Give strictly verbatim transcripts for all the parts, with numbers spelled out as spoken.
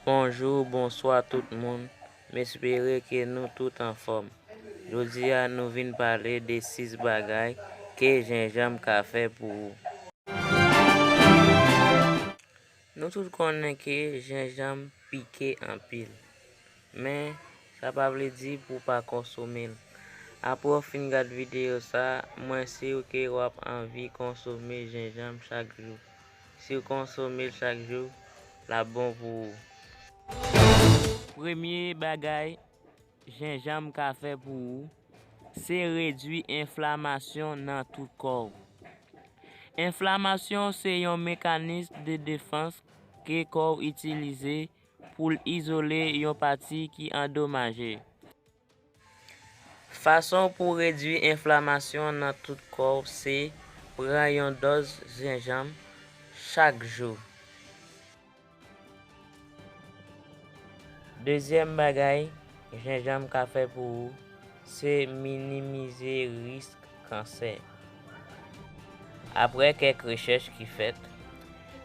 Bonjou, bonswa tout moun. M espere ke nou tout anfòm. Jodi a, nou vin pale de sis bagay ke jenjanm ka fè pou ou. Nou tout konnen ke jenjanm pike anpil. Men, sa pa vle di pou w pa konsome l. Apre w fin gad videyo sa, mwen si ke w ap anvi konsome jenjanm chak jou. Si w konsome l chak jou, l ap bon pou ou. Premye bagay jenjanm ka fè pou ou, se redui enflamasyon nan tout kò w. Enflamasyon se yon mekanis de defans ke kò w itilize pou l izole yon pati ki andomaje. Fason pou w redui enflamasyon nan tout kò w se pran yon dòz jenjanm chak jou. Dezyèm bagay jenjanm ka fè pou ou, se minimize risk kansè. Apre kèk rechèch ki fèt,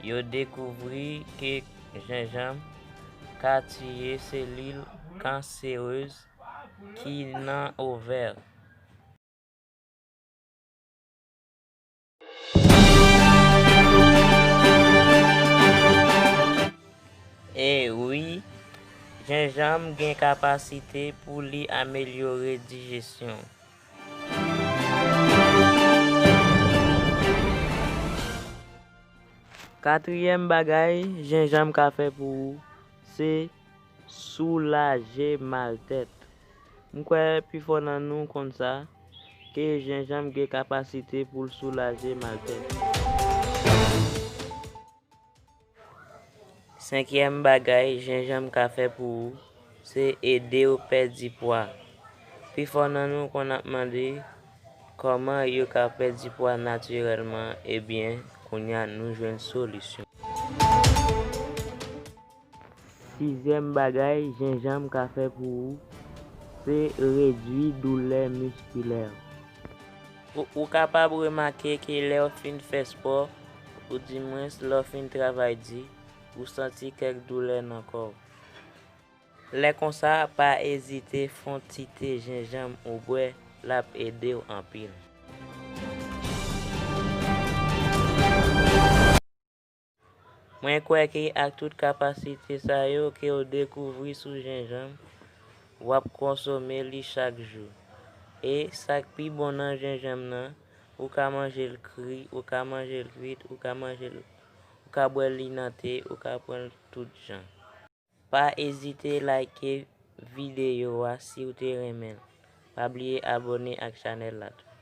yo dekouvri ke jenjanm ka tiye selil kanserez ki nan ovè. E wi, jenjanm gen kapasite pou li amelyore dijesyon. Katriyèm bagay jenjanm ka fè pou ou, se soulaje maltèt. M kwè pifò nan nou konn sa, ke jenjanm gen kapasite pou l soulaje maltèt. Senkyèm bagay jenjanm ka fè pou ou, se ede w pèdi pwa. Pifò nan nou konn ap mande kòman yo ka pèdi pwa natirèlman, ebyen, kounye a nou jwenn solisyon. Sizyèm bagay jenjanm ka fè pou ou, se redui doulè miskilè. Ou, ou kapab remake ke lè w fin fè spò, oudimwens lè w fin travay di, ou santi kèk doulè nan kò w. Lè konsa, pa ezite fè yon ti te jenjanm ou bwè, l ap ede w anpil. Mwen kwè ke ak tout kapasite sa yo ke w dekouvri sou jenjanm, w ap konsome li chak jou. E sa k pi bon nan jenjanm nan, ou ka manje l kri, ou ka manje l kwit, ou ka manje l, ou ka bwè li nan te, ou ka pran l tout jan. Pa ezite like videyo a si w te renmen l. Pa bliye abòne ak chanèl la tou.